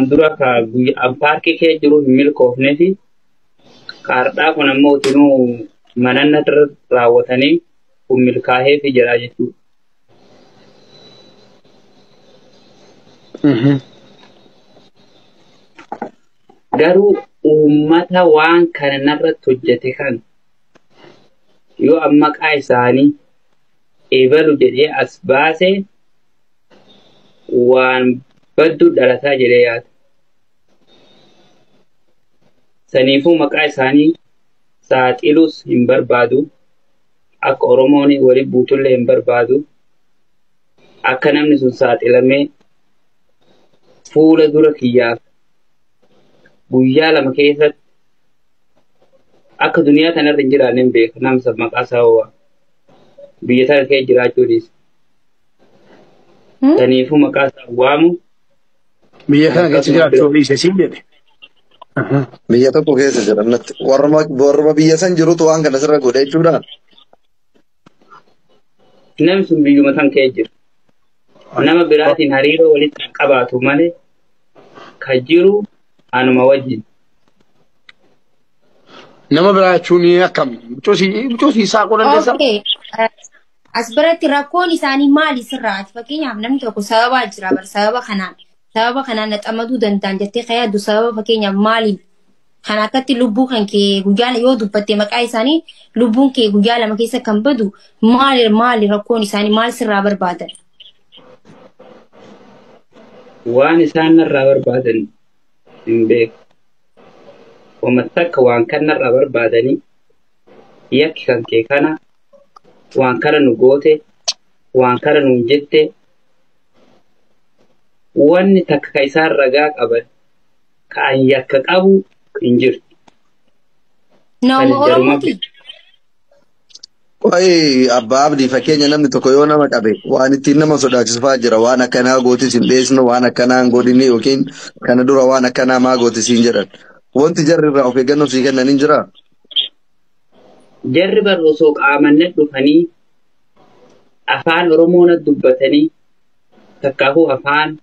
Dura ka guyyaa paarkii kee jiru hin milkoofnee fi kaardhaa kun ammoo utinuu mananna irra raawwatanii kun milkaa'eefi jira jechuudha. Garuu uummata waan kana narratti hojjete kan yoo amma maqaa isaanii eebalu jedhee as baase waan baddu dhalataa jedhee yaada. Saniifuu maqaa isaanii saaxilus hin barbaadu. Akka Oromoon waliin buutullee hin barbaadu. Akka namni sun saaxilamee fuula dura kiyyaaf guyyaa 2 keessatti akka duniyaa tanarra hin jiraanne hin beeka. Namsa maqaa isaa ho'a. Biyya tana keessa jiraachuu dhiisa. Saniifuu maqaa isaa waamu. Biyya kana keessa jiraachuu dhiise siin jedhe. Biyya tokko keessa jiran natti warruma biyya san jirutu waan kana sirra godhe jechuudha. Namni sun biyyuma san keessa jira. Nama biraatiin hariiroo walitti kan qabaatu malee kan jiru anuma wajjin. Nama biraa jechuun akkam? Mucoosii saaquu dandeessaa? Okay. As biratti rakkoon isaanii maali sirraati? Fakkeenyaaf namni tokko sababa jira bara sababa kanaan. Sababa kanaan naxamaduu danda'an jettee kan yaaddu sababa fakkeenyaaf maaliin? Kan akkatti lubbuu kan kee guyyaa yoo dubbatte maqaa isaanii lubbuun kee guyyaa 2 keessa kan badu maali maali rakkoon isaanii maal sirraa barbaadan? Waan isaan narraa barbaadan hin beeku. Wama takka waan kan narraa barbaadanii yakki kan kee kana waan kana nu goote waan kana nuun jette wanni takka ka isaan ragaa qaban ka an yakka qabu hin jirtu. Nama Oromooti. Qo'ee abbaa abdii fakkeenya namni tokko yoo nama qabe waan ittiin nama sodaachisu fa'aa jira. Waan akkanaa gootis hin dheessinu, waan akkanaa hin godhini yookiin kana dura waan akkanaa maa gootis hin jedhan. Wanti jarri irraa of eeggannoo sii kennan hin jiraa? Jarri bar osoo qaamanne dhufanii afaan Oromoo na dubbatanii takkaafuu afaan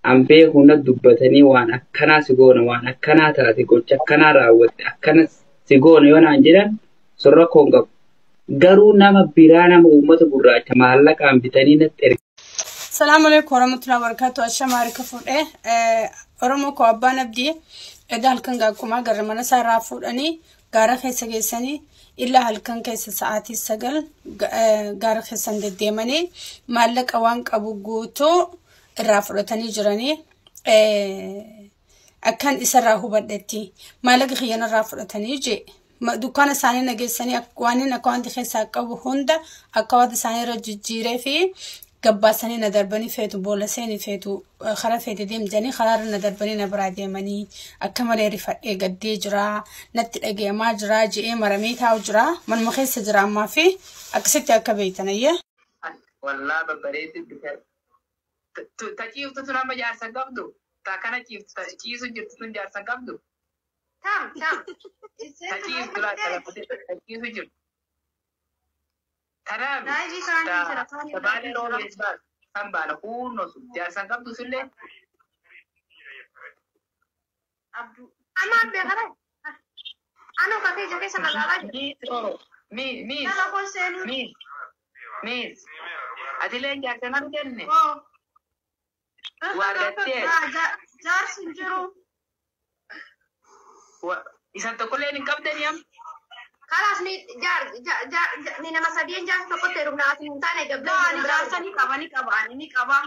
an beeku na dubbatanii waan akkanaa si goona waan akkanaa taate gocha akkanaa raawwatte akkana si goona yoo naan jedhan sun rakkoo hin qabu. Garuu nama biraa nama uummata gurraacha maallaqaan bitanii natti erga. Salaamu alaikum warahmatullahi wabarakatuh. Ashama harka fuudhee Oromoo koo abbaan abdii edda halkan gaakkumaa gara mana isaa irraa fuudhanii gaara keessa geessanii illa halkan keessa sa'aatii 9 gaara keessan deddeemanii maallaqa waan qabu guutuu irraa fudhatanii jiranii akkan isarraa hubadhetti maallaqa kiyyana irraa fudhatanii jee dukkaana isaanii nageessanii waan inni akkaawwanti keessaa qabu hunda akkaawwanta isaanii irra jijjiiree fi gabbaasanii na darbanii feetu boolla seenii feetu karaa feete deemtanii karaarra na darbanii na biraa deemanii akka malee rifadhee gaddee jira natti dhaga'amaa jira je'ee maramee taa'u jira manuma keessa jira ammaa fi akkasitti akka beektan ayyee. Wallaa babbareedu bitaa. Ta ciiftu tun amma jaarsa qabdu. Ta kana ciiftu ta ciisu jirtu tun jaarsa qabdu. Tam, tam. Ta ciiftu laa ta ciisu jirtu. Kanaaf Daa'imni isaanii jira, kaan ta baalee roobee baas kan baala kunnoo sun jaarsa qabdu sullee. Abduu. Amma abbee kana. Anu kakee ija keessa magaalaa jira. Miis oro miis miis Nama kun seenuu. miis miis atileen jaarsa nan kenne. Oo. Waargattee. Jaarsi hin jiru. Isan tokkolleen hin qabdanii amma. Kalaas ni jaar jaar ni nama sadeen jaarsa tokkotti heerumna ati hin taane gabbee. Ani jaarsa ni qaba ni qaba ani ni qaba.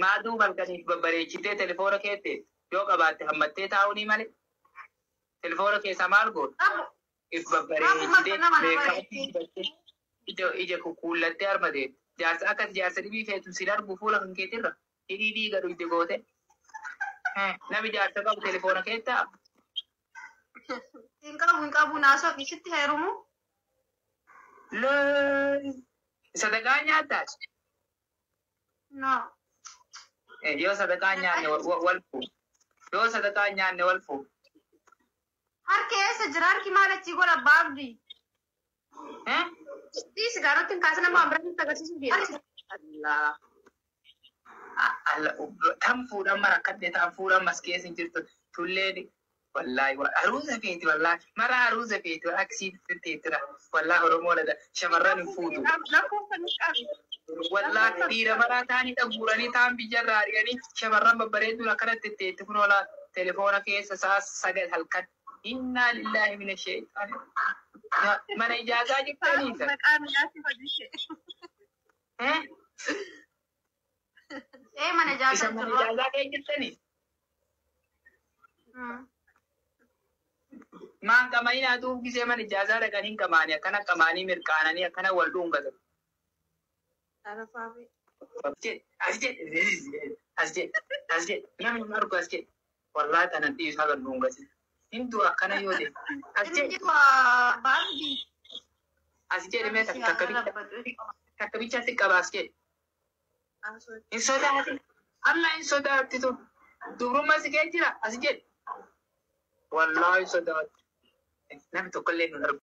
Maa duuba halkaniif babbareechitee telefoona keette yoo qabaatte hammattee taa'uu ni malee. Telefoona keessaa maal goota? Qabu. If babbareechitee beekamtii ija kukkuullattee harma deemte. Jaarsa akkas jaarsa dhibii feetu si darbu fuula kan keetirra hidhii dhiiga dhugde goote. Nami jaarsa qabu telefoona keettaa? Hin qabu hin qabu naasoo isitti heerumu. Lee sadaqaa nyaattaa? No. Yoo sadaqaa nyaanne wal fuudhu. Yoo sadaqaa nyaanne wal fuudhu. Harki eessa jira? Harki maal achii godha abbaa abdii? Dhiisi gaarotti hin kaasina waan biratti agarsiisuu deema. Allah. Tan fuudhan mara akkadde tan fuudhan mas keessa hin jirtu tulleen wallaahi haruusa feeti wallaahi mara haruusa feeti akkasii teettira wallaahi Oromoo dha shamarran hin fuutu. Wallaahi dhiira maraa ta'anii dhaguuranii ta'an biyyarraa ari'anii shamarran babbareedduun akkanatti teetti kun oola telefoona keessa sa'a 9 halkan. Innaa lillaahi mina sheexaan. Mana ijaazaa jirtanii isa. Ee mana Isa ijaazaa mana jirru. ijaazaa kee jirtanii? Maan qamaanii duub gisee mana ijaazaa dhaqanii hin qamaanii akkana qamaanii mirqaananii akkana wal dhuungatan. As jedhe as jedhe as jedhe namni hin argu as jedhe wallaahi tanan dhiisaa kan dhuungate. Hindu akkana yoo ta'e as jedhe as jedhe mee takka bichaatti qaba as jedhe. Hin sodaati amma hin sodaatti tun dubrummaa si kee jira as jedhe. Wallaahi sodaatti. Namni tokkollee hin argu.